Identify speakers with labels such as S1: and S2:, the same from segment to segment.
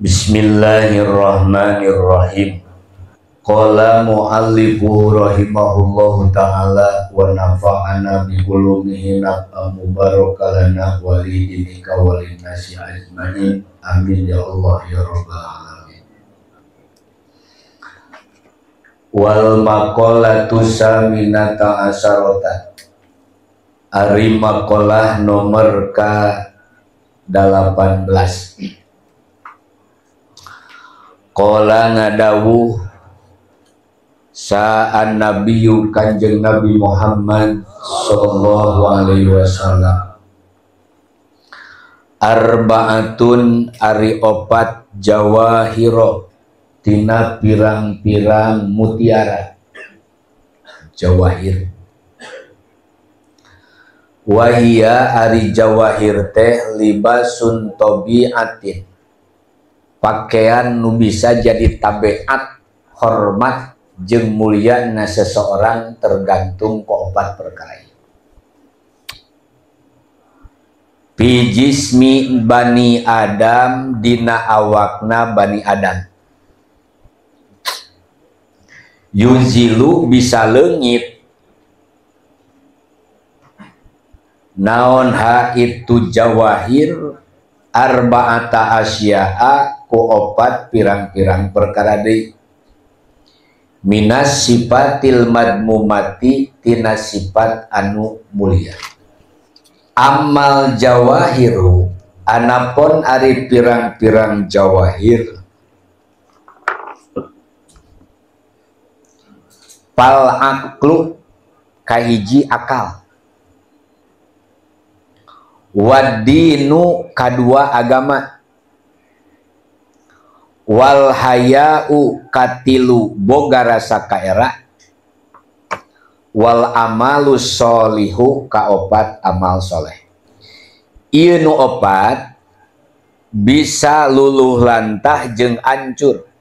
S1: Bismillahirrahmanirrahim. Qala muallifu rahimahullahu ta'ala wa nafa'ana bi ulumihi naf'an mubarakatan wa li dinika wa linnasi ajmain. Amin ya Allah ya rabbal alamin. Wal maqalatu saminata asarota. Ari maqalah nomor ka 18. Qala ngadawuh sa'an nabiyyu kanjeng Nabi Muhammad sallallahu alaihi wasallam. Arba'atun ari opat jawahiro tina pirang-pirang mutiara jawahir. Wahia ari jawahir teh libasun tobiatin, pakaian nu bisa jadi tabiat hormat jeung mulyana seseorang tergantung ke opat perkara. Fi jismi bani Adam dina awakna bani Adam. Yuzilu bisa leungit naon ha itu jawahir arba'ata asya'a ku opat pirang-pirang perkara deui. Minas sifatil madmumati tina sifat anu mulia. Amal jawahiru anapon ari pirang-pirang jawahir pal aklu kahiji akal, wadinu kadua agama, wal haya'u katilu boga rasa kaera, wal amalu solihu kaopat amal soleh. Ieu nu opat bisa luluh lantah jeung ancur.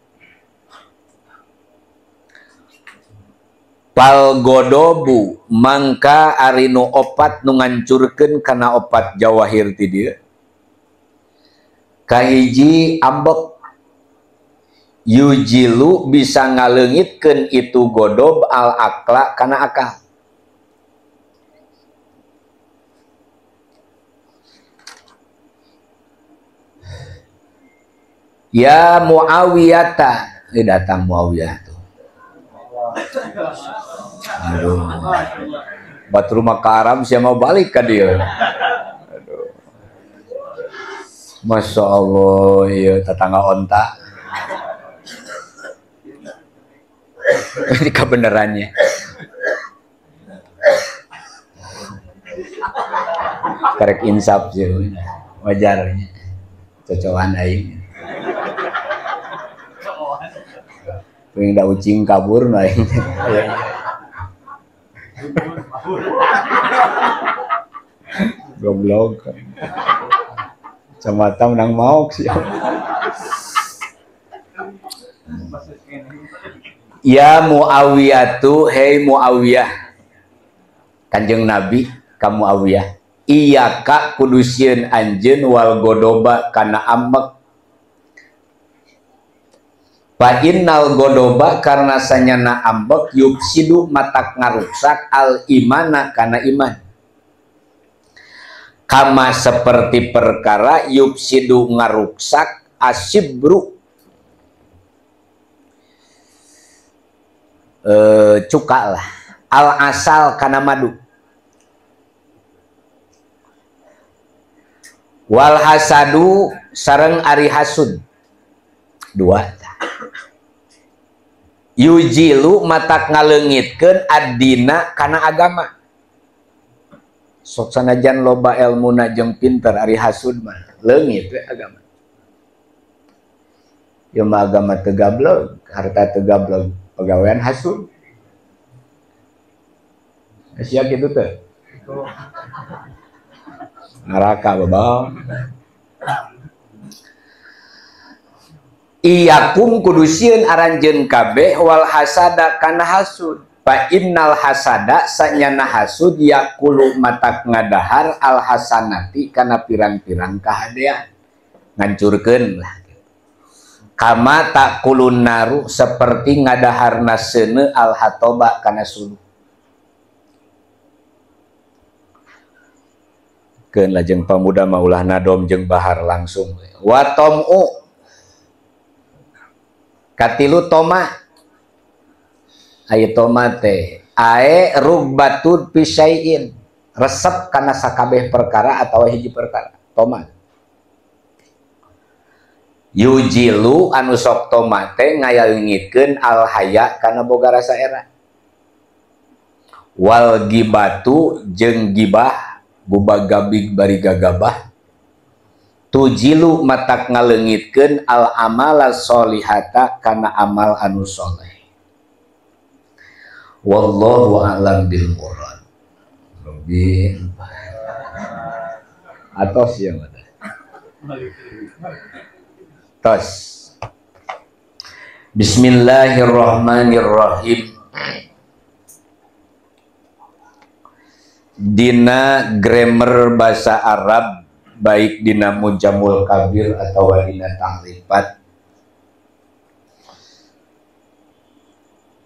S1: Pal godobu mangka ari nu opat nu ngancurkeun kana opat jawahir ti dieu. Kahiji ambek, yujilu bisa ngaleungitkeun itu godob al akla kana akal. Ya Muawiyata, ini datang Muawiyah tuh. Aduh, batu rumah karam siapa mau balik ke dia. Aduh. Masya Allah, iya tetangga onta. Ini kebenarannya. Karek insaf sih, wajarnya. Cocokan aing. Pengen da ucing kabur nah. Goblok. Kacamata menang mauk sih. Ya Muawiyatu, hei Muawiyah. Kanjeng Nabi ka Muawiyah. Iya ka kudu sieun anjeun wal godoba kana ambek. Fa innal godoba karena sanyana ambek yufsidu matak ngaruksak al imana kana iman. Kama seperti perkara yufsidu ngaruksak asibru cuka lah al asal kana madu. Wal hasadu sareng ari hasud. Dua. Yujilu matak ngaleungitkeun addina kana agama. Sok sanajan loba elmuna jeung pinter ari hasud mah leungit we agama. Ieu mah agama teu gablog, harta teu gablog, pagawean hasud. Sia kitu teh. Neraka babang. Iyakum kudu sieun aranjeun kabeh wal hasada kana hasud. Fa innal hasada sanyana hasud yakulu matak ngadahar al hasanati kana pirang-pirang kahadean. Ngancurkeun lah gitu. Kama takulun naru seperti ngadaharna seuneu al hatoba kana suluh. Keun lajeng pamuda mah ulah nadom jeung bahar langsung. Wa tom'u katilu toma aya toma teh ae rugbatun pisaiin resep kana sakabeh perkara atawa hiji perkara toma. Yujilu anu sok toma teh ngayalingitkeun al haya kana boga rasa era. Wal gibatu jeung gibah gubagabig bari gagabah tujilu matak ngaleungitkeun al amala sholihata kana amal anu soleh. Wallahu a'lam bil murad. Robbi atos ya mata. Tos. Bismillahirrahmanirrahim. Dina grammar bahasa Arab baik dina Mujamul Kabir atau dina Ta'rifat,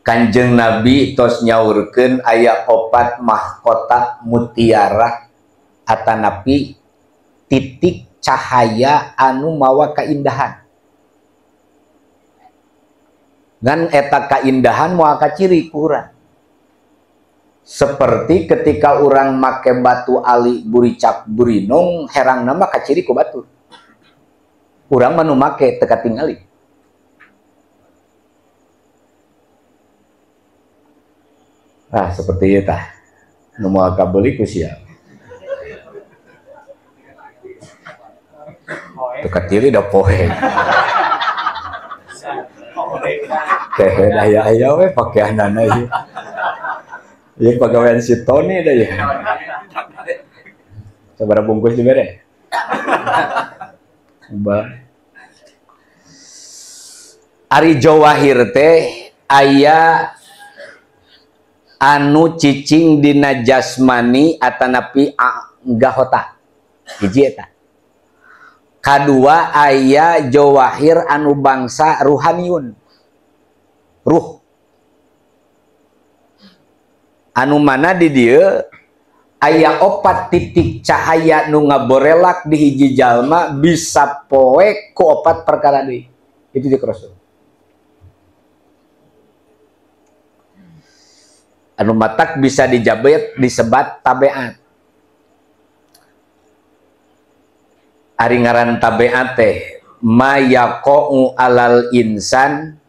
S1: Kanjeng Nabi tos nyaurkeun aya opat mahkota mutiara atanapi titik cahaya anu mawa kaindahan. Ngan eta kaindahan moal kaciri ku urang. Seperti ketika orang make batu ali buricak burinong herang nama kaciri ku batu. Urang mah nu make teu katingali. Ah seperti itu tah. Nu moal kabeuli ku sia. Teu katiri da poe. Teh aya-aya we pakeanana ieu. Ieu pagawean si Tony da ya. Sabaraha bungkus dibere? Ba. Ari jawahir teh aya anu cicing dina jasmani atanapi anggahota. Hiji eta. Kadua aya jawahir anu bangsa ruhaniun. Ruh. Anu mana di dieu aya opat titik cahaya nu ngaborelak di hiji jalma bisa poek ku opat perkara deui. Itu di Rasul. Anu matak bisa dijabet disebat tabeat. Ari ngaran tabeat teh ma yaqa'u alal insan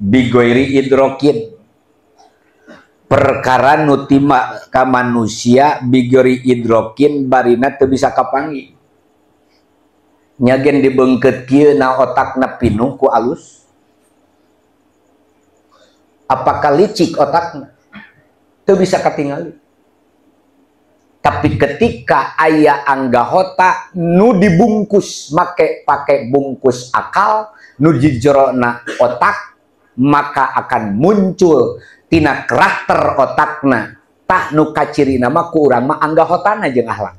S1: bigoiri idrokin. Perkara nu tima ka manusia bigori idrokin barina teu bisa kapanggih. Nyagen dibeungkeut kieu na otakna pinuh ku alus. Apakah licik otakna? Teu bisa katingali. Tapi ketika aya anggahota nu dibungkus make pake bungkus akal nu dijerona otak, maka akan muncul tina karakter otakna tah nu kacirina mah ku urang mah anggahotana jeung akhlak.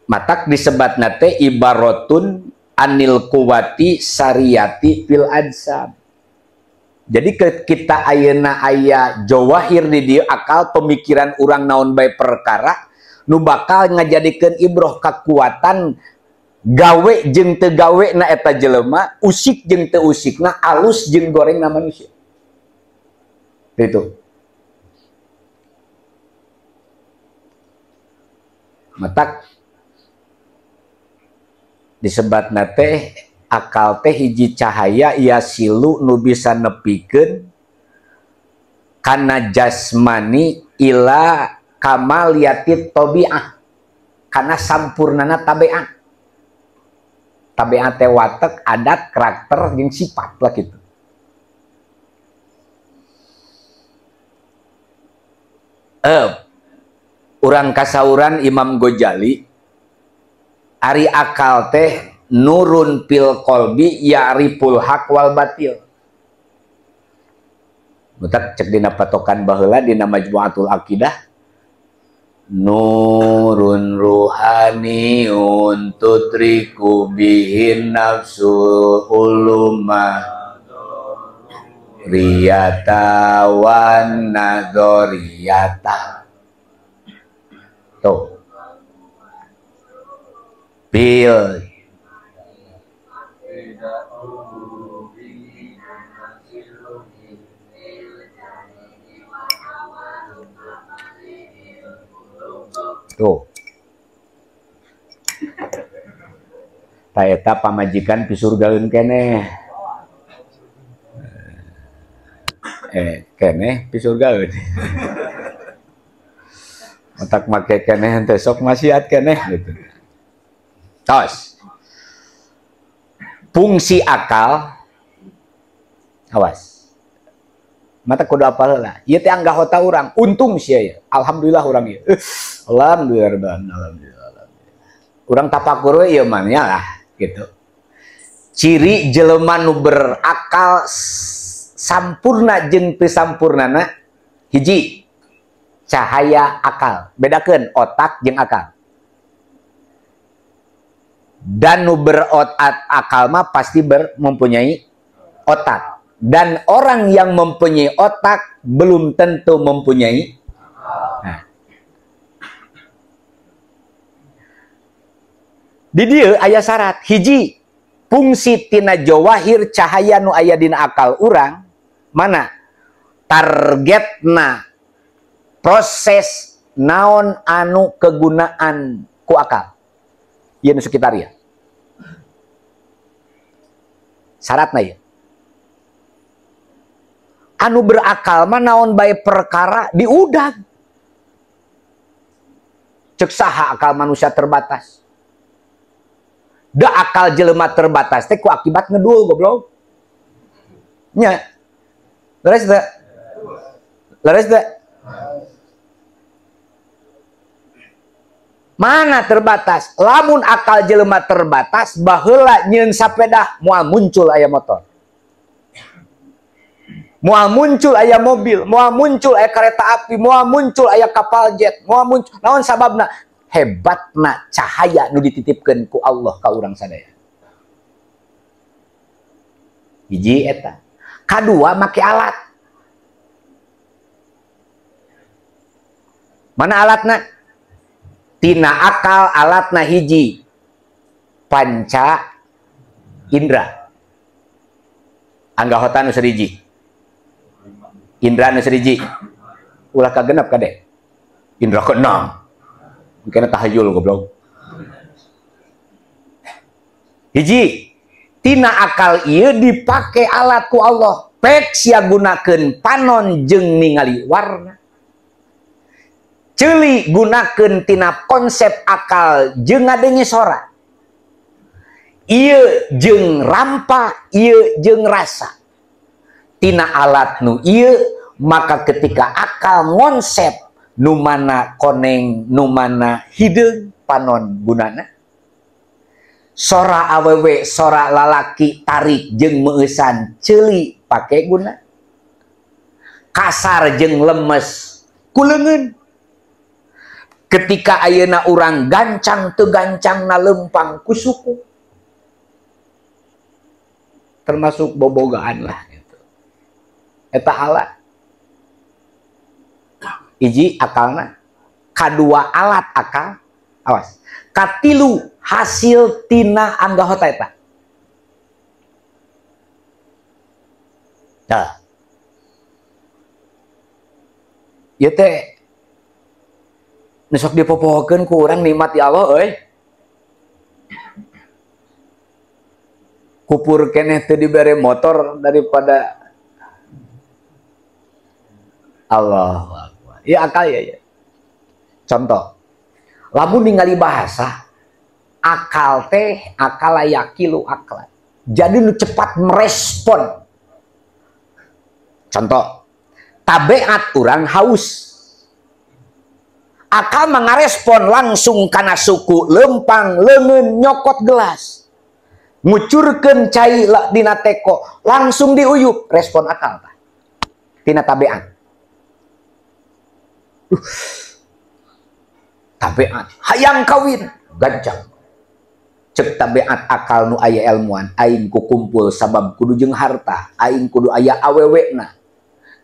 S1: Matak disebatna teh ibaratun anil kuwati sariyati fil adsab. Jadi kita ayeuna aya jawahir di dieu akal pemikiran urang naon bae perkara nu bakal ngajadikeun ibroh kekuatan gawe jeung teu gawe na eta jelema, usik jeung teu usikna, alus jeung goreng na manusia. Itu. Matak disebatna teh akal teh hiji cahaya yasilu nu bisa nepikeun kana jasmani ila kamaliati tobiah kana sampurnana tabeat. Tabeat teh watek, adat, karakter jeung sifat lah gitu. Urang kasauran Imam Ghazali ari akal teh nurun fil qalbi ya'riful haq wal batil. Mutak cek dina patokan baheula dina Majmu'atul Aqidah nurun ruhaniun tudriku bihin nafsu uluma riyata wan nadoriyata. Tuh bil tuh. Ta eta pamajikan pisurgaeun keneh. Keneh pisurgaeun. Otak make keneh teh sok maksiat keneh gitu. Tos. Fungsi akal awas. Mata kudu apal heula. Ieu teh anggahota urang, untung sia ya. Alhamdulillah urang ieu. Alhamdulillah, alhamdulillah. Urang tapakur we ieu mah nya lah gitu. Ciri jelema nu berakal sampurna jeung teu sampurnana hiji cahaya akal. Bedakeun otak jeung akal. Dan nu berotak akal mah pasti mempunyai otak. Dan orang yang mempunyai otak belum tentu mempunyai. Nah. Di dieu aya syarat hiji fungsi tina jawahir cahaya nu aya dina akal urang mana targetna proses naon anu kegunaan ku akal ieu nu sekitar ieu syaratna ieu anu berakal mah naon bae perkara diudag cek saha akal manusia terbatas. Da akal jelema terbatas teh ku akibat ngedul goblok. Nya. Leres teh? Leres teh? Mana terbatas? Lamun akal jelema terbatas baheula nyieun sapedah moal muncul aya motor. Moal muncul aya mobil, moal muncul aya kereta api, moal muncul aya kapal jet, moal muncul. Naon sababna? Hebatna cahaya nu dititipkeun ku Allah ka urang sadaya. Hiji eta. Kadua make alat. Mana alatna? Tina akal alatna hiji. Panca indra. Anggahota nu sariji. Indra nu sariji. Ulah kagenep kade. Indra keenam. Mungkin tahayul goblok. Hiji, tina akal ieu dipake alat ku Allah. Pek sia gunakeun panon jeung ningali warna. Ceuli gunakeun tina konsep akal jeung ngadenge sora. Ieu jeung rampa, ieu jeung rasa. Tina alat nu ieu, maka ketika akal ngonsep nu mana koneng, nu mana hideung panon gunana. Sora awewe, sora lalaki tarik jeung meueusan ceuli pake guna. Kasar jeung lemes ku leungeun. Ketika ayeuna urang gancang teu gancangna lempang ku suku. Termasuk bobogaan lah gitu. Eta alat. Hiji akalna, kadua alat akal, awas. Katilu hasil tina anggahota eta. Dah. Ieu teh nu sok dipopohokeun ku urang nikmat ya Allah euy. Kupur keneh teu dibere motor daripada Allah. Ya akal ya, ya. Contoh, lamun ningali bahasa akal teh akal yakilu akal. Jadi nu cepat merespon. Contoh, tabiat urang haus. Akal mengarespon langsung kana suku lempang leungeun nyokot gelas. Ngucurkeun cai dina teko, langsung diuyup, respon akal tah. Tina tabiat. Tabiat hayang kawin gancang. Cek tabiat akal nu aya ilmuan, aing ku kumpul sabab kudu jeung harta, aing kudu aya awewena.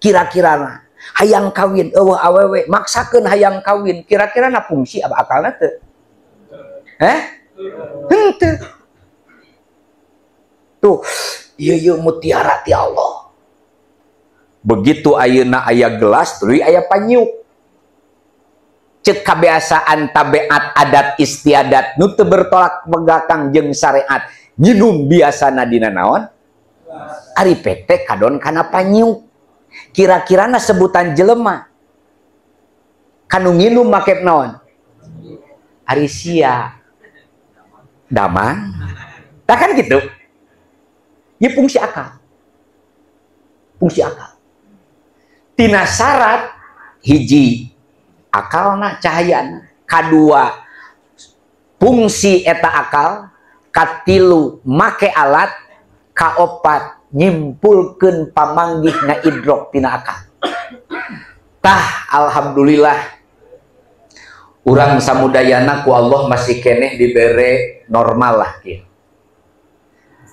S1: Kira-kirana hayang kawin eueuh awewe maksakeun hayang kawin, kira-kirana fungsi apa akalna teu? Heh? Henteu. Tuh, ieu mutiara ti Allah. Begitu ayeuna aya gelas tuluy aya panyiuk. Cek kebiasaan tabiat adat istiadat nu teu bertolak belakang jeung syariat nginum biasana dina naon? Ari pek kadon kana panyiuk. Kira-kirana sebutan jelema kanu nginum make naon? Ari sia damang. Tah kan gitu. Ieu fungsi akal. Fungsi akal. Tina syarat hiji akalna cahayana, kadua fungsi eta akal, katilu make alat, kaopat nyimpulkeun pamanggih ngaidrok tina akal. Tah alhamdulillah urang samudayana ku Allah masih keneh dibere normal lah kieu.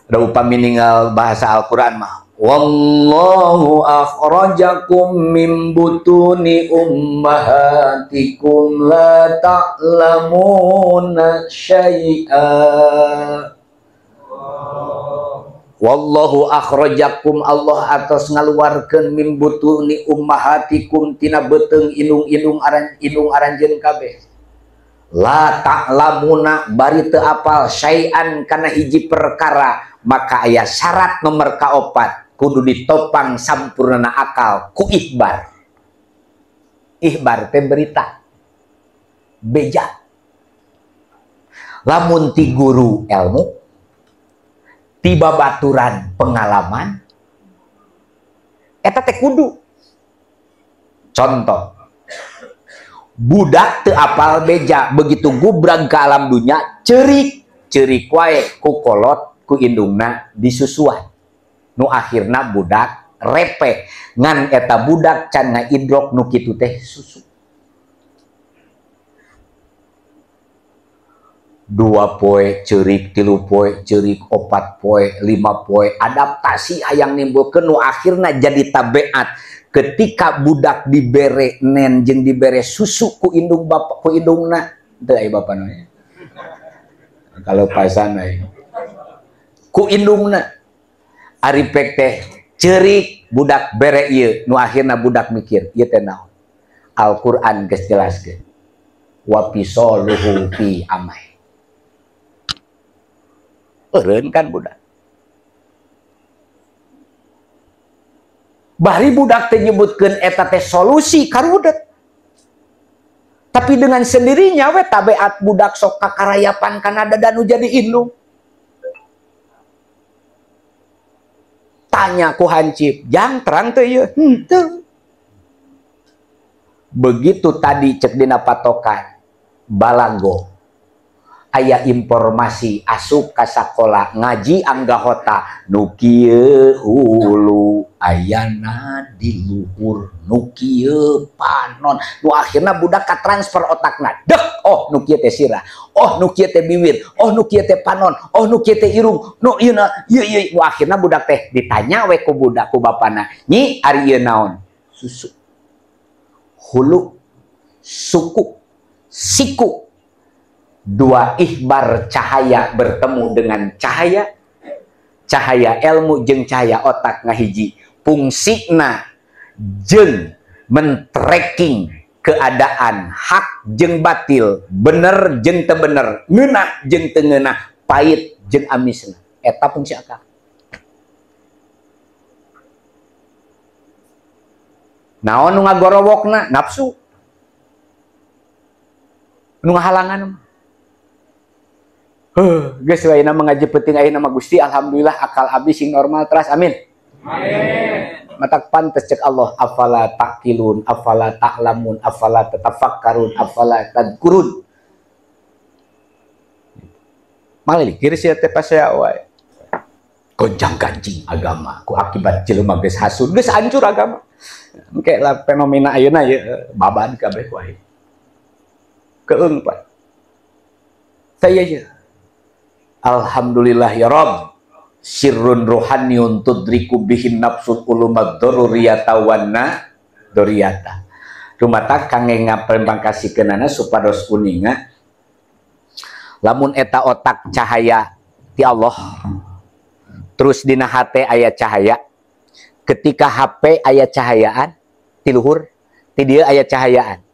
S1: Da upami ninggal bahasa Al-Qur'an mah wallahu akhrajakum min butuni ummahatikum la ta'lamuna syai'a. Wallahu akhrajakum, Allah atas ngaluarkeun min butuni ummahatikum tina beuteung indung-indung aran indung aranjeun kabeh. La ta'lamuna bari teu apal syai'an kana hiji perkara, maka aya syarat nomor kaopat kudu ditopang sampurnana akal ku ikhbar. Ikhbar teh berita beja. Lamun ti guru ilmu, ti babaturan pengalaman, eta teh kudu. Contoh, budak teu apal beja, begitu gubrag ke alam dunia ceurik ceurik wae ku kolot ku indungna disusuan. Nu akhirna budak repe ngan eta budak can ngaidrok nu kitu teh susu. 2 poe ceurik, 3 poe ceurik, 4 poe, 5 poe, adaptasi hayang nimbulkeun nu akhirna jadi tabiat. Ketika budak dibere nen jeung dibere susu ku indung bapak ku indungna, teu aya bapana nya. Kalau pasan aya. Ku indungna ari pek teh ceurik budak bere ieu, nu akhirna budak mikir ieu teh naon. Al-Qur'an geus jelaskeun. Wa fisoluhu fi amai. Eureun kan budak. Bari budak teh nyebutkeun eta teh solusi karudet. Tapi dengan sendirinya we tabiat budak sok kakarayapan kana dada nu jadi indung. Tanya ku hancip, jang terang teh ieu? Henteu. Begitu tadi cek dina patokan balago aya informasi asup ka sakola ngaji anggahota nu kieu hulu ayana di luhur nu kieu panon, nu akhirna budak katransfer otakna dek, oh nu kieu teh sirah, oh nu kieu teh biwir, oh nu kieu teh panon, oh nu kieu teh irung, nu ieu ieu ieu, nu akhirna budak teh ditanya we ku budak ku bapana, nyi ari ieu naon? Susu, hulu, suku, siku. Dua ikhbar cahaya bertemu dengan cahaya, cahaya ilmu jeung cahaya otak ngahiji. Fungsina jeung men-tracking keadaan hak jeung batil, bener jeung teu bener, ngeunah jeung teu ngeunah, pahit jeung amisna. Eta fungsi akal. Naon nu ngagorowokna? Nafsu. Nu ngahalangan mah. Geus we ayeuna mengaji penting ayeuna mah Gusti, alhamdulillah akal abdi sing normal teras, amin. Amin. Matak pantes cek Allah, afala taqilun, afala ta'lamun, afala tatafakkarun, afala tadkurun. Malilikir sia teh pasea wae. Gonjang ganjing agama ku akibat jelema geus hasud, geus hancur agama. Engke lah fenomena ayeuna ye babad kabeh ku aing. Keung Pak. Saya ye. Alhamdulillah ya Rabb. Sirrun ruhaniyun tudriku bihin nafsul ulumad daruriyata wana doriyata. Rumata kangge ngaprembangkasikeunana supados uninga lamun eta otak cahaya ti Allah terus dina hate aya cahaya, ketika HP aya cahayaan ti luhur ti dieu aya cahayaan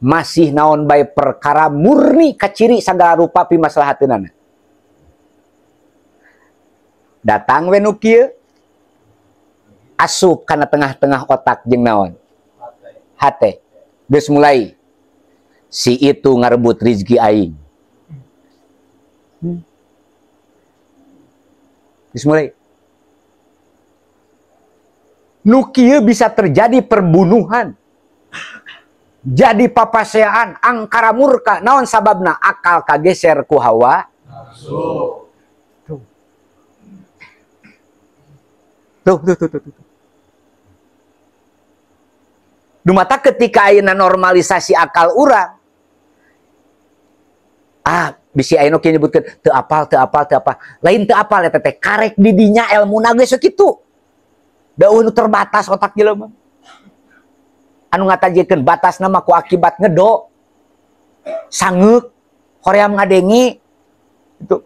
S1: masih naon bae perkara murni kaciri sagala rupa pimaslahateunana. Datang we nu kieu asup kana tengah-tengah otak jeung naon hate geus mulai si itu ngarebut rizki aing. Geus mulai nu kieu bisa terjadi perbunuhan, jadi papaseaan, angkara murka. Naon sababna? Akal kageser ku hawa nafsu. Tuh. Dumata ketika ayeuna normalisasi akal urang, bisi ayeuna kieu nyebutkeun teu apal. Lain teu apal eta teh karek di dinya elmuna geus sakitu. Da eueuh nu terbatas otak jelema. Anu ngatajikeun batasna mah ku akibat ngedo. Sangeuk, hoream ngadengi. Itu.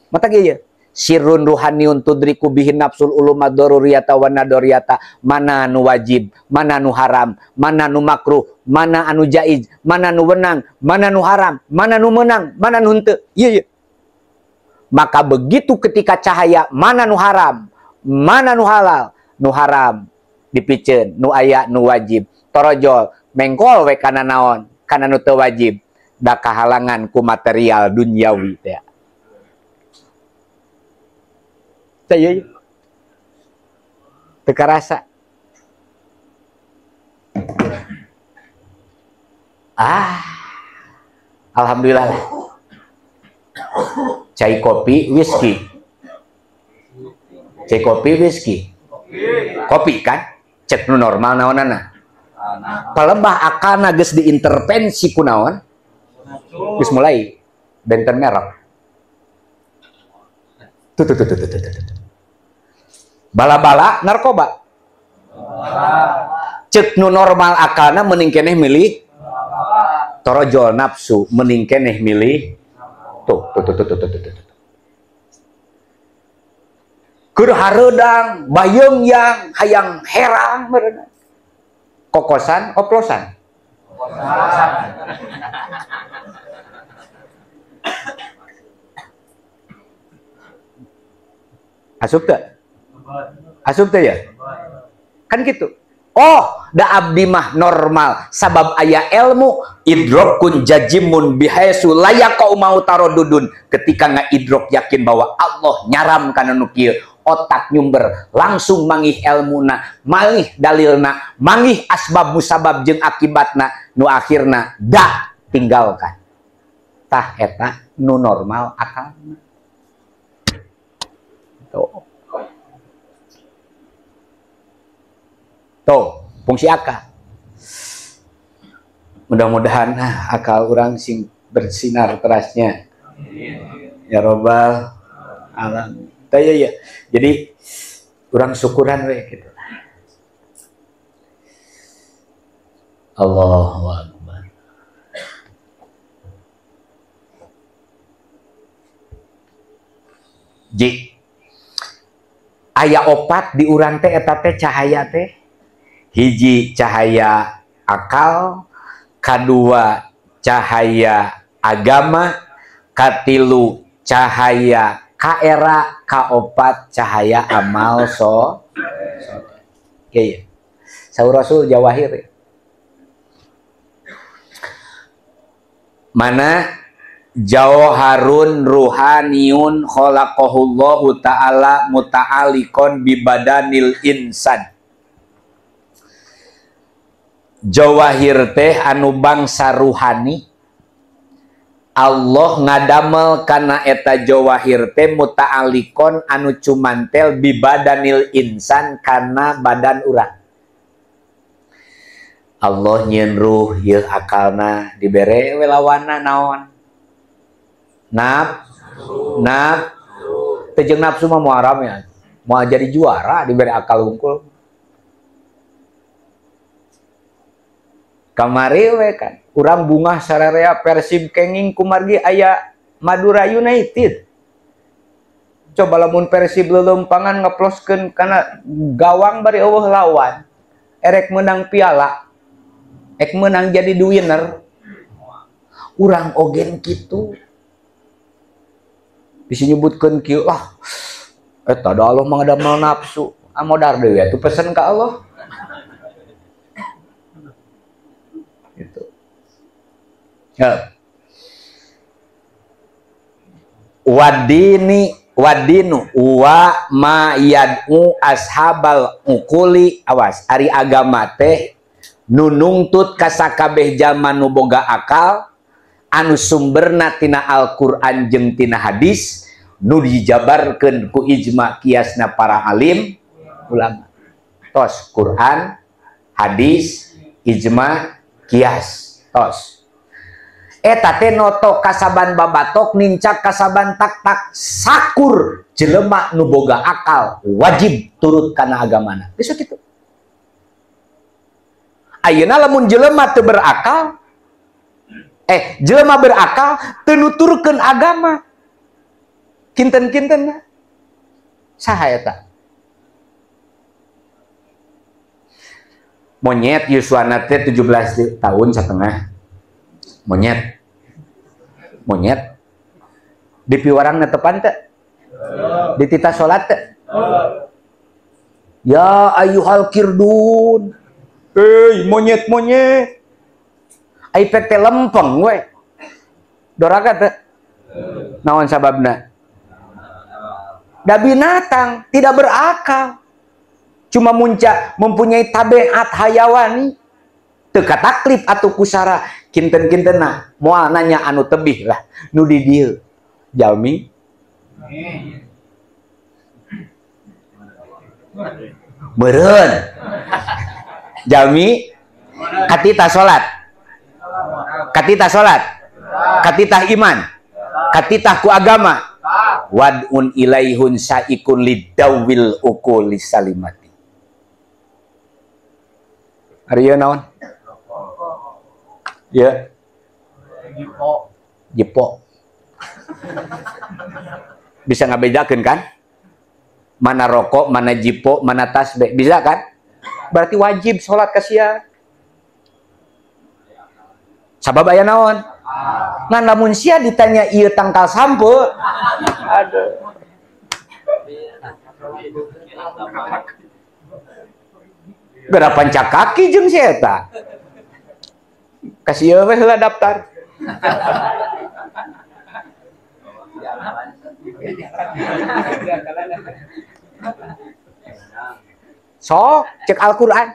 S1: Mata kieu ye. Sirrun ruhaniun tudriku bihin nafsul ulumad daruriyata wa nadoriyata. Mana nu wajib, mana nu haram, mana nu makruh, mana anu jaiz, mana nu wenang, mana nu haram, mana nu menang, mana nu henteu. Ieu ye. Maka begitu ketika cahaya mana nu haram, mana nu halal, nu haram dipiceun, nu aya nu wajib. Torojol mengkol we kana naon, kana nu teu wajib, da kahalangan ku material dunyawi teh. Saya teu karasa. Alhamdulillah lah. Cai kopi whisky. Cai kopi whisky. Kopi kan? Cek nu normal naonana. Palebah akalna geus diintervensi ku naon? Geus mulai benten merek. Tuh. Bala-bala narkoba. Cek nu normal akalna mending keneh milih torojol nafsu, mending keneh milih tuh. Keur hareudang, bayeung yang hayang herang meureun. Kokosan, oplosan. Kokosan. Asup teu? Asup teu ya? Kan gitu. Oh, da abdi mah normal sabab aya ilmu idrokun jajimun bihaisu layaqau mau tarodudun. Ketika ngaidrok yakin bahwa Allah nyaram kana nu kieu, otak nyumber langsung mangih elmuna, mangih dalilna, mangih asbab musabab jeung akibatna, nu akhirna da tinggalkan. Tah eta nu normal akalna. Tuh. Tuh, fungsi akal. Mudah-mudahan akal orang sing bersinar terasnya. Ya robbal alamin. Ya, ya. Jadi kurang syukuran we gitu. Allahu Akbar. Ji. Aya opat di urang teh eta teh cahaya teh. Hiji cahaya akal, kadua cahaya agama, katilu cahaya kaera, kaopat cahaya amal so. Ya, ya. Saur Rasul jawahir ya. Mana jauharun ruhaniun khalaqahullahu ta'ala muta'alikon bibadanil insan. Jawahir teh anu bangsa ruhani Allah ngadamel kana eta jawahir teh muta'alliqon anu cumantel bibadanil insan kana badan urang. Allah nyieun ruh ieu akalna dibere we lawanna naon? Nafsu. Nafsu. Teu jeung nafsu mah moal haram ya. Moal jadi juara dibere akal hungkul. Kamari we kan urang bungah sararea Persib kenging kumargi aya Madura United. Coba lamun Persib leuleumpangan ngeploskeun kana gawang bari eueuh lawan, erek menang piala, ek menang jadi winner. Urang ogen kitu. Bisa nyebutkeun kieu lah. Eta da Allah mah ngadamel nafsu. Ah modar deui atuh pesen ka Allah. Gitu. Ya. Wadini wadinu wa ma yad'u ashabal uquli. Awas, ari agama teh nu nungtut ka sakabeh jalma nu boga akal anu sumberna tina Al-Qur'an jeung tina hadis nu dijabarkeun ku ijma kiasna para alim ulama. Tos Quran, hadis, ijma, kias. Tos. Eta teh noto kasaban babatok nincak kasaban tak-tak sakur jelema nu boga akal wajib turut kana agamana. Bisa kitu. Ayeuna lamun jelema teu berakal, jelema berakal teu nuturkeun agama. Kinten-kinten saha eta? Monyet yuswana teh 17 tahun setengah. Monyet. Monyet. Dipiwarang netepan teh? Dititah salat teh? Ya ayyuhal kirdun. Hei monyet-monyet. Ai pek teh lempeng we. Doraka teh? Naon sababna? Da binatang tidak berakal. Cuma muncak mempunyai tabiat hayawani. Teu kataklif atuh kusara kinten-kintenna moal nanya anu tebih lah nu di dieu. Jalmi meureun. Jalmi katita salat. Katita salat. Katitah iman. Katitah ku agama. Wad'un ilaihun saikun lidawil uquli salimati. Ari ieu naon? Ya. Jipo. Bisa ngabedakeun kan? Mana rokok, mana jipo, mana tasbih. Bisa kan? Berarti wajib sholat ka sia. Sabab aya naon? Ngan lamun sia ditanya ieu tangkal sampe. Aduh. Geura pancak kaki jeung si eta. Kasih ieu we heula daftar. Sok cek Al-Qur'an.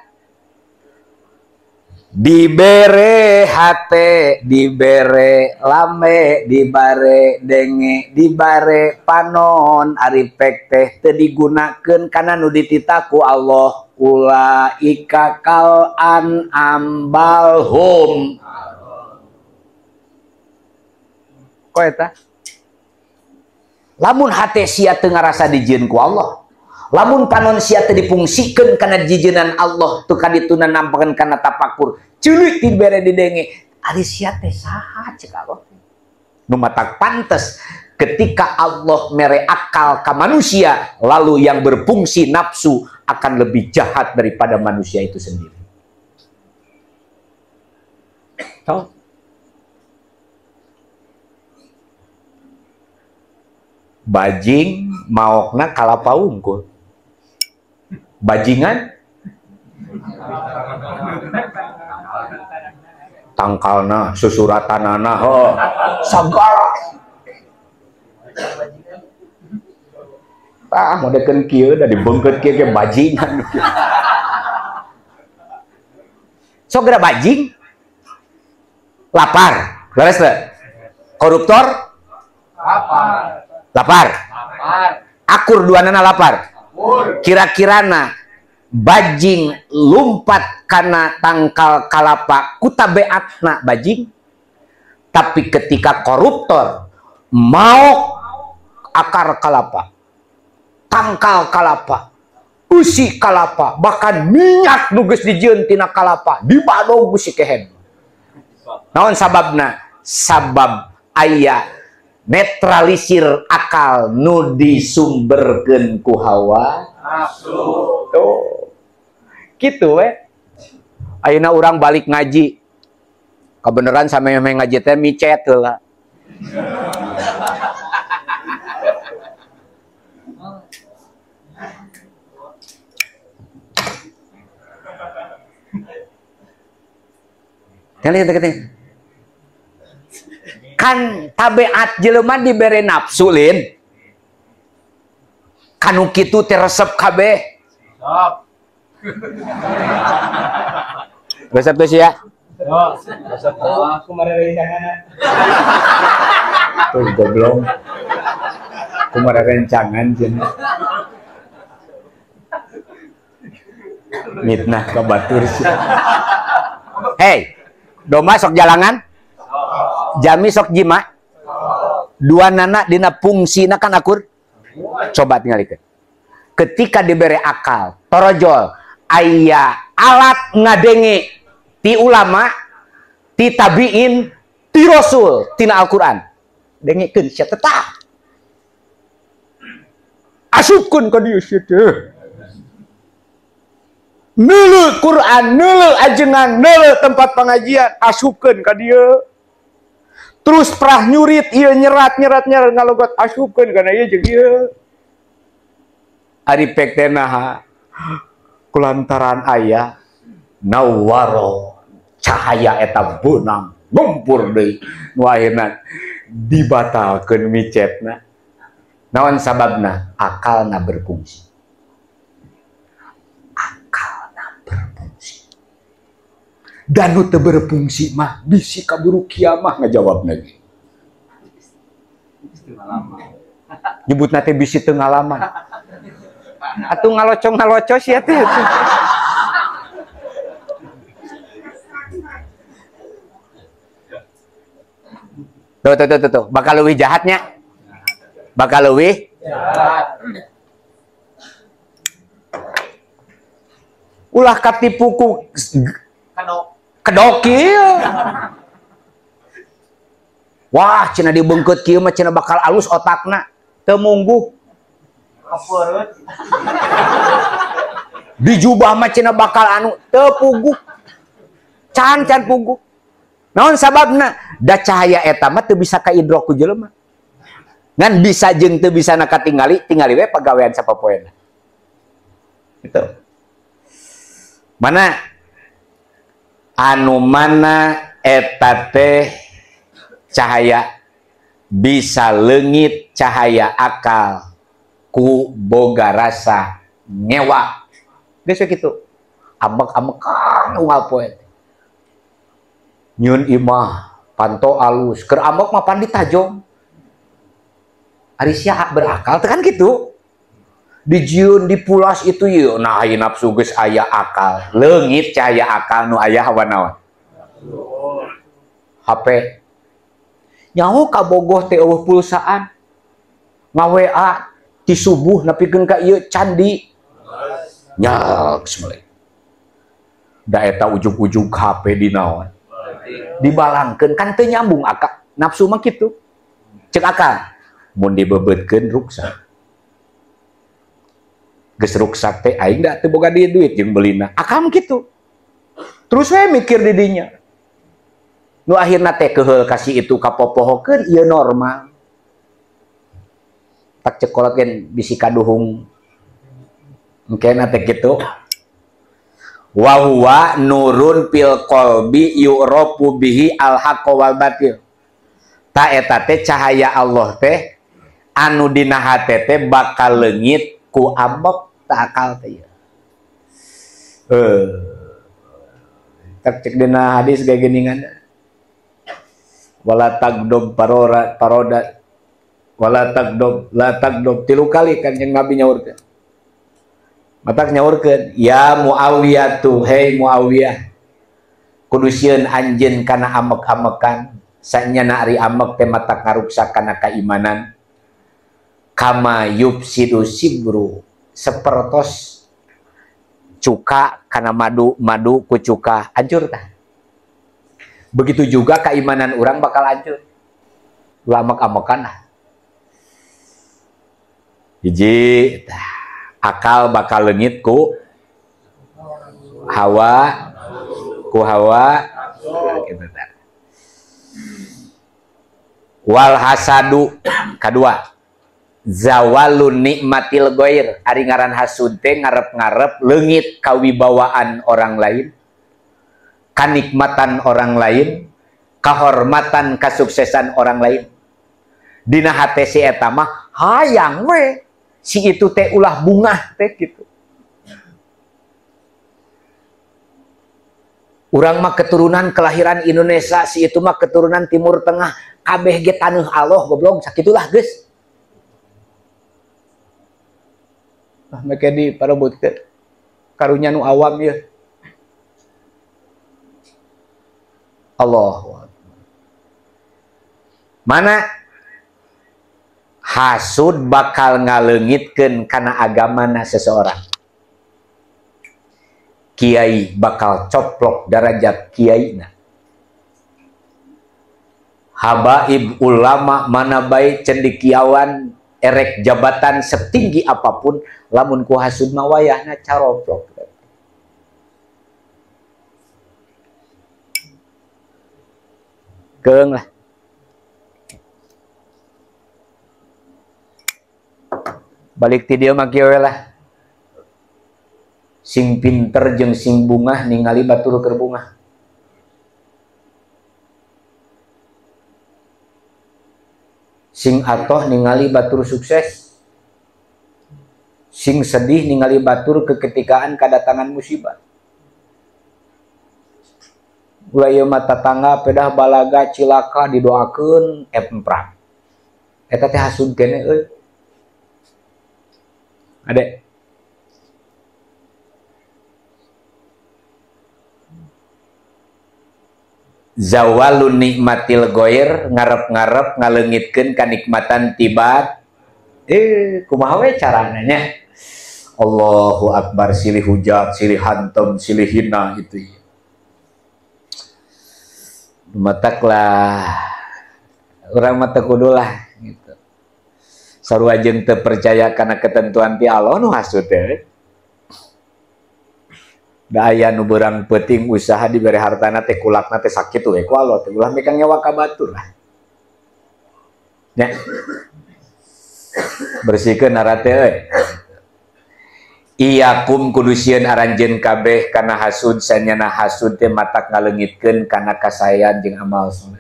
S1: Dibere hate, dibere lame, dibare denge, dibare panon, ari pek teh teu digunakeun kana nu dititah ku Allah. Ulaika kal an'am balhum. Ko eta? Lamun hate sia teu ngarasa dijieun ku Allah, lamun panon sia teu dipungsikeun kana jijeunan Allah, teu kadituna nampakeun kana tapakur, ceulik dibere didenge, ari sia teh saha ceuk Allah? Nu matak pantes ketika Allah mere akal ka manusia, lalu yang berfungsi nafsu akan lebih jahat daripada manusia itu sendiri. Tahu? Bajing maokna kalapa unggul. Bajingan tangkalna susuratanana ho sagala. Tah modekeun kieu da dibeungkeut kieu ge bajingan. Sok geura bajing lapar, leres teu? Koruptor
S2: lapar.
S1: Lapar.
S2: Lapar.
S1: Akur duanana lapar. Kira-kirana bajing lumpat kana tangkal kalapa ku tabeatna bajing. Tapi ketika koruptor mau akar kalapa, tangkal kalapa, usi kalapa, bahkan minyak nu geus dijieun tina kalapa dibadog ku si kehed. Naon sababna? Sabab aya netralisir akal nu disumberkeun ku hawa
S2: nafsu.
S1: Tuh. Kitu we. Ayeuna urang balik ngaji. Kebeneran sampe ngaji teh micet heula. Kan tabeat jelema dibere nafsu lin. Kanu kitu teh resep kabeh.
S2: Sok.
S1: Resep teh sia.
S2: Sok, resep aku marerencangan.
S1: Tuh goblok. Kumaha rencangan cenah. Mitnah ka batur sia. Hey, domba sok jalangan? Jami sok jima? Dua nana dina fungsina kan akur? Coba tingalikeun. Ketika dibere akal, torojol, aya alat ngadenge ti ulama, ti tabiin, ti rasul, tina Al-Qur'an. Dengekeun sia tetap. Asupkeun ka dieu sia teh. Neuleuh Quran, neuleuh ajengan, neuleuh tempat pengajian, asupkeun ka dieu. Terus prah nyurit, ieu nyerat nyerat nyerat ngalogot asupkeun kana ieu jeung ieu. Ari pek teh naha? Kulantaran aya nawaro cahaya eta beunang gempur deui nu akhirna dibatalkeun micetna. Naon sababna? Akalna berfungsi. Akalna berfungsi. Dan nu teu berfungsi mah bisi kaburu kiamah ngajawabna ge. Nyebutna teh bisi teu ngalaman. Atuh ngaloco-ngaloco sia teh. Tuh tuh tuh tuh, bakal leuwih jahatnya. Bakal leuwih jahat. Ulah katipu ku kedok kieu. Wah, cenah dibeungkeut kieu mah cenah bakal alus otakna. Teu mungguh. Dijubah mah cenah bakal anu teu puguh. Can can puguh. Naon sababna? Da cahaya eta mah teu bisa kaidrok ku jelema. Ngan bisa jeung teu bisa na katingali, tingali we pagawean sapopoena. Gitu. Mana anu mana eta teh cahaya bisa leungit cahaya akal ku boga rasa ngewa. Geus we kitu. Ambek-ambekan unggal poe. Nyun imah panto alus, keur ambek mah pan ditajong. Ari sia berakal teh kan kitu. Dijieun dipulas itu ieu, nah ieu nafsu geus aya akal. Leungit cahaya akal nu aya hawa naon? HP. Nyaho kabogoh teh eueuh pulsaan. Nga-WA ti subuh nepikeun ka ieu candi. Nyak semeleh. Da eta ujug-ujug HP di naon? Dibalangkeun kan teu nyambung akal. Nafsu mah kitu. Cek akal. Mun dibebeutkeun ruksak. Geus ruksak teh aing da teu boga duit jeung beulina. Akal mah kitu. Terus we mikir di dinya. Nu akhirna teh keheul kasih itu kapopohokeun ieu normal. Tak cekolot gen bisi kaduhung. Engkena teh kitu. Wa huwa nurun fil qalbi yu'rafu bihi al haqqu wal batil. Ta eta teh cahaya Allah teh anu dina hate teh bakal leungit ku ambek ta akal teh. Tak cek dina hadis gaya geningan. Wala tagdob parora paroda wala tagdob la tagdob 3 kali Kanjeng Nabi nyaurkeun. Matak nyaurkeun ya Muawiyah tu, hei Muawiyah, kudu sieun anjeun kana amek-amekan, sanyana ari amek teh matak ngaruksak kana kaimanan. Kama yufsidu sibru, sapertos cuka kana madu, madu ku cuka hancur tah. Begitu juga keimanan orang bakal hancur. Ulah amek-amekan lah. Hiji, akal bakal leungit ku hawa, ku hawa, gitu tah. Wal hasadu kadua, zawalun nikmatil goir. Ari ngaran hasud teh ngarep-ngarep leungit kawibawaan orang lain, kanikmatan orang lain, kahormatan kasuksesan orang lain. Dina hate si eta mah hayang we si itu teh ulah bungah teh gitu. Urang mah keturunan kelahiran Indonesia, si itu mah keturunan Timur Tengah, kabeh ge taneuh Allah goblok sakitulah geus. Ah make di parebutkeun karunya nu awam ieu. Allah. Mana hasud bakal ngaleungitkeun kana agamana seseorang. Kiai bakal coplok derajat kiaina. Habaib ulama mana bae cendekiawan erek jabatan setinggi apapun lamun ku hasud mah wayahna caroplok. Keung lah. Balik ti dieu mah kieu we lah. Sing pinter jeung sing bungah ningali batur keur bungah. Sing atoh ningali batur sukses. Sing sedih ningali batur keketikaan kadatangan musibah. Ulah ieu mah tatangga pedah balaga cilaka didoakeun emprak. Eta teh hasud keneh euy. Ade. Zawalun nikmatil goir, ngarep-ngarep ngaleungitkeun kanikmatan tibat. Kumaha we carana nya? Allahu akbar, silih hujat, silih hantem, silih hina gitu ya. Matak lah urang mah teu kudu lah gitu. Sarua jeung teu percaya kana ketentuan ti Allah nu hasud teh. Da aya nu beurang peuting usaha dibere hartana teh kulakna teh sakitu we ku Allah teh ulah mikang nyawa ka batur lah. Nya. Bersihkeun arate euy. Iyakum kudu sieun aranjeun kabeh kana hasud, sanyana hasud teh matak ngaleungitkeun kana kasaean jeung amal soleh.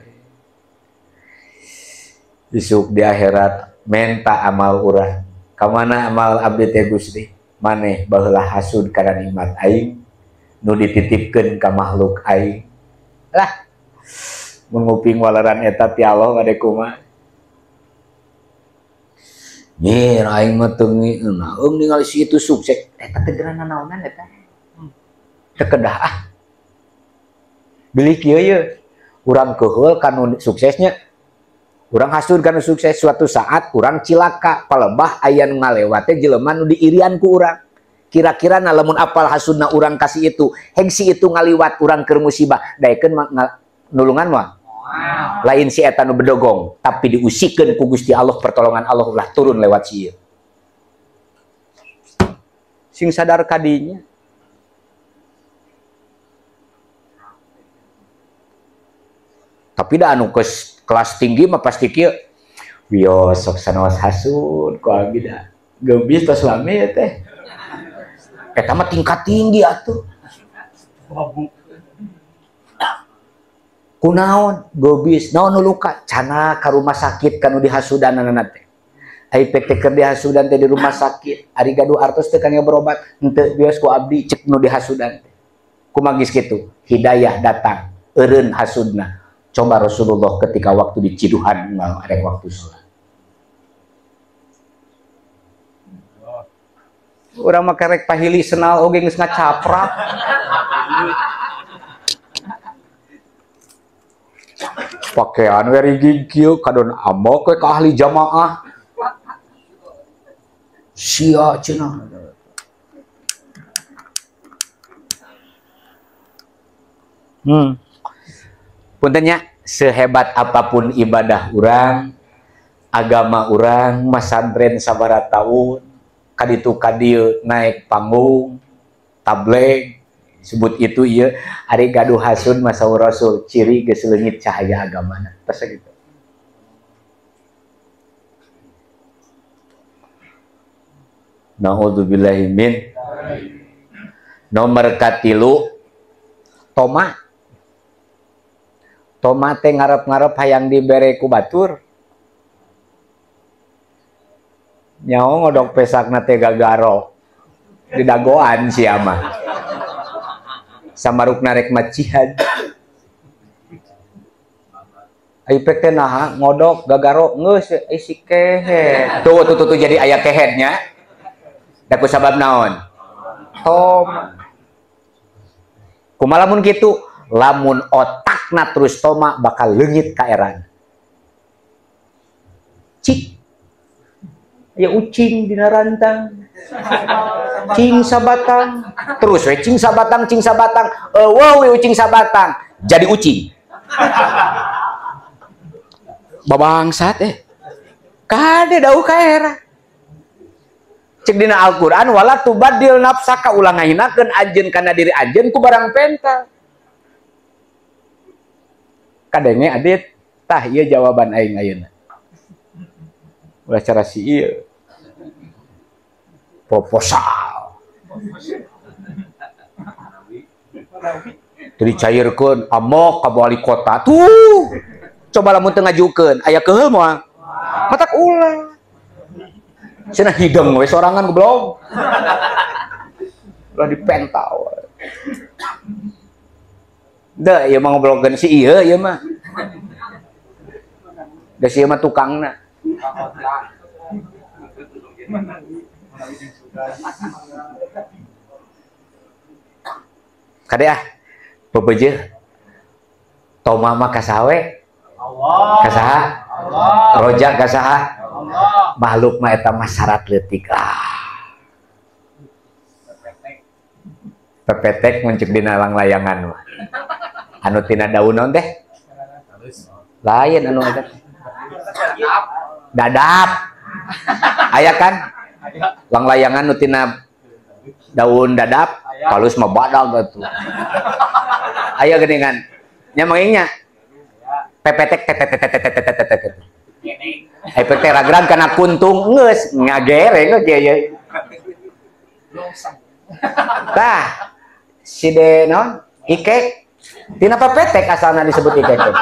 S1: Isuk di akhirat menta amal urang. Ka mana amal abdi teh Gusti? Maneh baheula hasud kana nikmat aing nu dititipkeun ka makhluk aing. Lah mun nguping waleran eta ti Allah bade kumaha? Nyir aing mah teu ngeunah ningali si itu sukses eta teh geura nanaonan eta. Teu kedah ah. Bilih kieu ye urang keuheul kanu suksesnya. Urang hasud kanu sukses, suatu saat urang cilaka palebah aya nu ngalewat teh jelema nu diirian ku urang. Kira-kira na lamun apal hasudna urang ka si itu, heg si itu ngaliwat urang keur musibah, daekeun nulungan mah. Lain si eta nu bedogong, tapi diusikeun ku Gusti Allah, pertolongan Allah ulah turun lewat si ieu. Sing sadar kadinya. Tapi da anu kelas tinggi mah pasti kieu. Wios sok sanaos hasud ku abdi da. Geubis tos lami ya teh. Eta mah tingkat tinggi atuh. Kunaon gobis naon nu luka cana ka rumah sakit kanu dihasudanana teh. Ai pek teh keur dihasudan teh di rumah sakit, ari gaduh artos teh kana berobat, henteu bios ku abdi cek nu dihasudan teh. Kumaha geus kitu? Hidayah datang, eureun hasudna. Coba Rasulullah ketika waktu di Ciduhan ada waktu sholat. Urang mah kerek pahili senal oge geus ngacaprak. Pakaian we rigig kieu kadon amok we ka ahli jamaah. Sia cenah. Puntennya sehebat apapun ibadah urang, agama urang, masantren sabaraha taun, kaditu kadieu naik panggung, tableg, sebut itu ieu ari gaduh hasun masaur rasul, ciri geus leungit cahaya agamana. Tos gitu. Nauzubillahi min. Nomor katilu toma. Toma teh ngarep-ngarep hayang dibere ku batur. Nyaho ngodok pesakna teh gagaro. Didagoan sia mah. Samarukna rek macihan. Ai pek teh naha ngodok gagaro geus si kehed. Tuh tuh tuh, tuh jadi aya kehednya. Da ku sabab naon? Toma. Kumaha lamun kitu? Lamun otakna terus toma bakal leungit ka erana. Cik. Ya ucing dina rantang. Cing sabatang. Terus we cing sabatang, cing sabatang. Eueuh we ucing sabatang. Jadi ucing. Babangsat eh. Kade dauh ka era. Cek dina Al-Qur'an wala tubaddil nafsaka ulah ngahinakeun anjeun kana diri anjeun ku barang penta. Kadenge adit tah ieu jawaban aing ayeuna. Ulah cara si ieu. Proposal. Teu dicairkeun amok ka wali kota tuh. Coba lamun teu ngajukeun aya keuheul moal. Matak ulah. Cenah hideng we sorangan goblok. Ulah dipentau. Deh, ieu mah ngobrolkeun si ieu, ieu mah. Da si ieu mah tukangna. Kade ah, bebeujeuh. Toma mah ka saha we?
S2: Allah.
S1: Ka saha?
S2: Allah.
S1: Roja ka saha?
S2: Allah.
S1: Makhluk mah eta mah syarat leutik ah. Pepetek muncul dina langlayangan mah. Anu tina daun naon teh? Lain anu eta. Dadap. Aya kan? Langlayangan nu tina daun dadap, halus mah badag atuh. Aya geuningan. Nya mangingnya. Pepetek tetetetetetetetet. Ai pek teh ragrag kana kuntung geus ngagereng ge ieu. Tah, si de naon? Ikek. Tina pepetek asalna disebut ikek teh.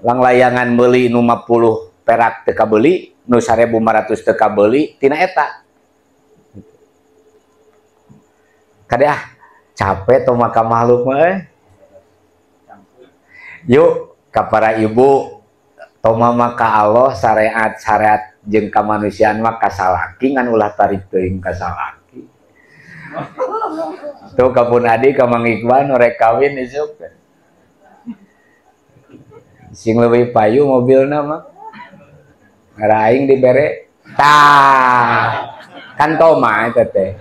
S1: Langlayangan meuli nu 50 perak teu kabeuli, nu 1500 teu kabeuli tina eta. Kade ah, capek tong maka makhluk mah euy. Yuk ka para ibu toma mah ka Allah syariat-syariat jeung kamanusiaan mah kasalaki ngan ulah tarik teuing kasalaki. Tuh ka pun adi ka Mang Iqbal nu rek kawin isuk. Sing leuwih payu mobilna mah. Ngara aing dibere. Tah. Kan toma eta teh.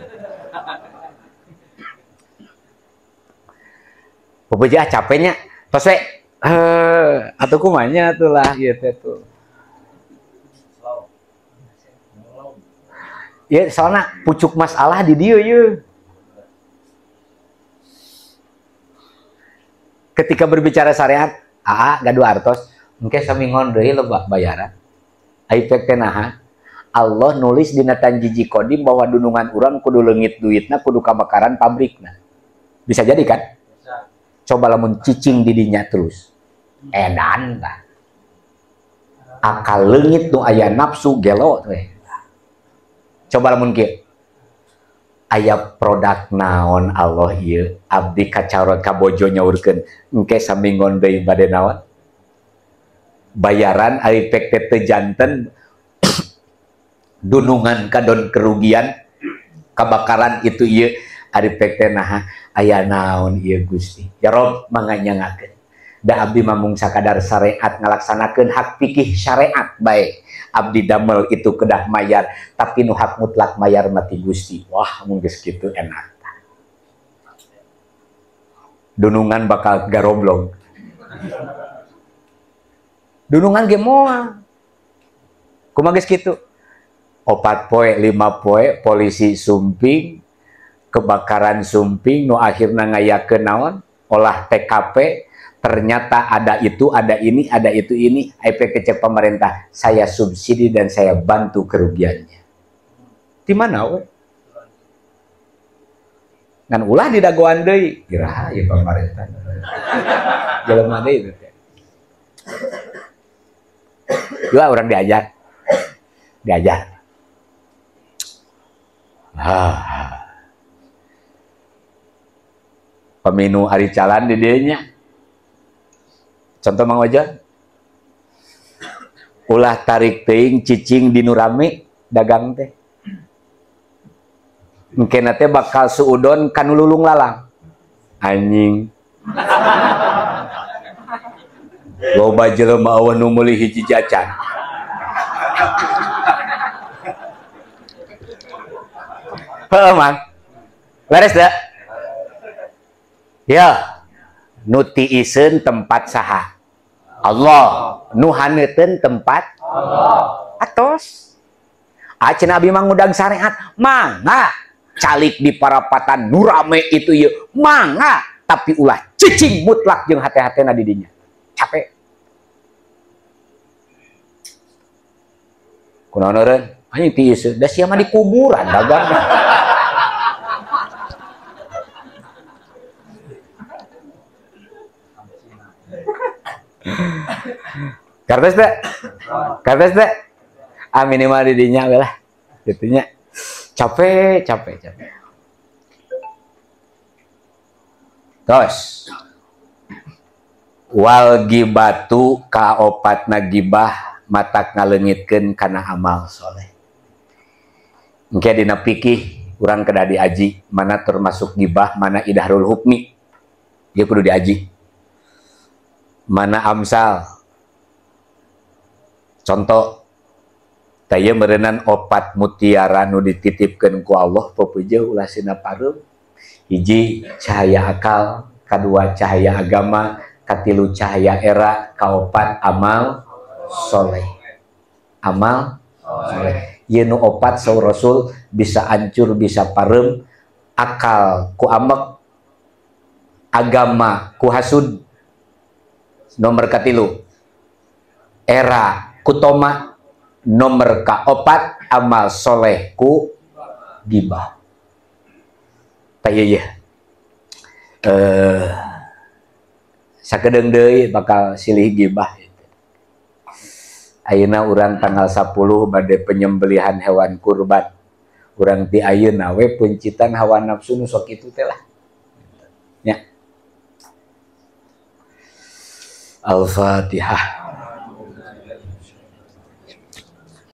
S1: Bebeja capeknya. Tos we atuh kumanya atuh lah ieu teh tuh. Ya soalna pucuk masalah di dieu ieu. Ketika berbicara syariat, aa gaduh artos, engke samingon deui lebak bayaran. Ai pek teh naha? Allah nulis dina Tanjiji Kodim bahwa dunungan urang kudu leungit duitna, kudu kabakaran pabrikna. Bisa jadi kan? Coba lamun cicing di dinya terus. Edan tah. Akal leungit nu aya nafsu gelo teh. Coba lamun kieu. Aya produk naon Allah ieu abdi kacarot ka bojo nyaurkeun engke saminggon deui bade naon bayaran ari pek teh teu janten dunungan kadon kerugian kebakaran itu ieu ari pek teh naha aya naon ieu Gusti ya Rob mangga nyangakeun da abdi mamung sakadar syariat ngalaksanakeun hak fikih syariat bae abdi damel itu kedah mayar tapi nu hak mutlak mayar mati Gusti. Wah mun geus kitu enak dunungan bakal garoblog dunungan ge moal kumaha geus kitu 4 poe 5 poe polisi sumping kebakaran sumping nu akhirna ngayakeun naon olah TKP ternyata ada itu, ada ini, ada itu ini, IPKC pemerintah, saya subsidi dan saya bantu kerugiannya. Di mana we? Ngan ulah didagoan deui, iraha ieu pemerintah. Jelema deui itu teh. Dua orang diajar. Diajar. Ah. Peminu ari calan di dieu nya. Contoh Mang Ojon, ulah tarik teuing cicing di nu rame dagang teh. Engkena teh bakal suudon kanu lulung lalang. Anjing. Loba jelema eueuh nu meuli hiji jajan. Heuh Mang. Leres da? Ya. Nu tiiseun tempat saha? Allah. Nu haneuteun tempat Allah. Atos. Acenah abi mah ngudang syariat, mangga calik di parapatan nu rame itu ieu, mangga tapi ulah cicing mutlak jeung hate-hatena di dinya. Capek. Kunaon eureun? Anjing tiiseun, da sia mah di kuburan dagang. Kartes teh? Kartes teh? Ah minimal di dinya we lah. Gitunya. Capek, capek, capek. Terus. Wal gibatu kaopatna gibah matak ngaleungitkeun kana amal soleh. Engke dina fikih urang kedah diaji mana termasuk gibah, mana idahrul hukmi. Ieu kudu diaji. Mana amsal contoh taya meureunan opat mutiara nu dititipkeun ku Allah pepujeun ulah sina pareum. Hiji cahaya akal, kadua cahaya agama, katilu cahaya era, kaopat amal soleh. Amal soleh. Ieu nu opat saur Rasul bisa hancur bisa pareum, akal ku amek, agama ku hasud. Nomor katilu era kutoma, nomor kaopat amal soleh ku gibah. Tah ieu sakedeung deui bakal silih gibah. Ayeuna urang tanggal 10 bade penyembelihan hewan kurban. Urang ti ayeuna we pencitan hawa nafsu nu sok kitu teh lah. Nya. Al-Fatihah.